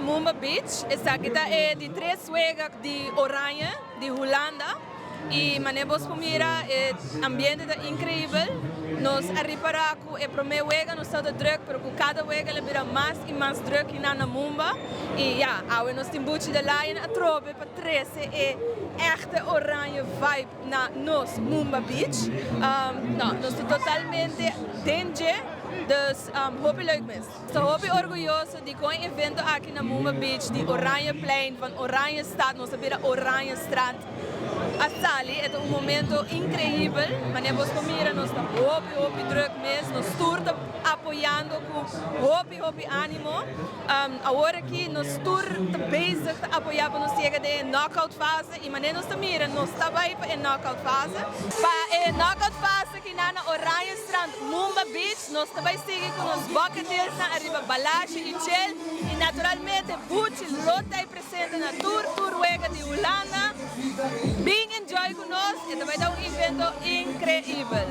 Mumba Beach. Esaki ta e di tres wega di Oranje, di Hulanda. Y manera bos por mira, e ambiente ta increibel. Nos a ripara cu e prome wega no tabata druk, pero cu cada wega el a bira mas y mas druk na Mumba. Y ja, awe nos tin Buchi the Lion atrobe pa trece e echte Oranje vibe na nos Mumba Beach. No, nos ta totalmente den dje, dus hopi leuk mes. Ta hopi orguyoso di cu e evento aki na Mumba Beach, di Oranjeplein, van Oranjestad, nos a bira Oranjestrand. A sali, e un momento increibel, manera bos por mira, nos ta hopi, hopi druk mes, nos tur ta apoyando cu hopi, hopi animo. Awor aki nos tur ta bezig ta apoya pa nos yega den knockout fase y manera nos ta mira, nos ta bay pa e knockout fase. Pa e knockout fase aki na Oranjestrand, Mumba Beach, nos ta bay sigui cu nos bucket list na ariba Balashi y Chill y naturalmente Buchi lo ta presente na tur tur wega di Hulanda. Bin enjoy cu nos, e ta bay ta un evento increibel.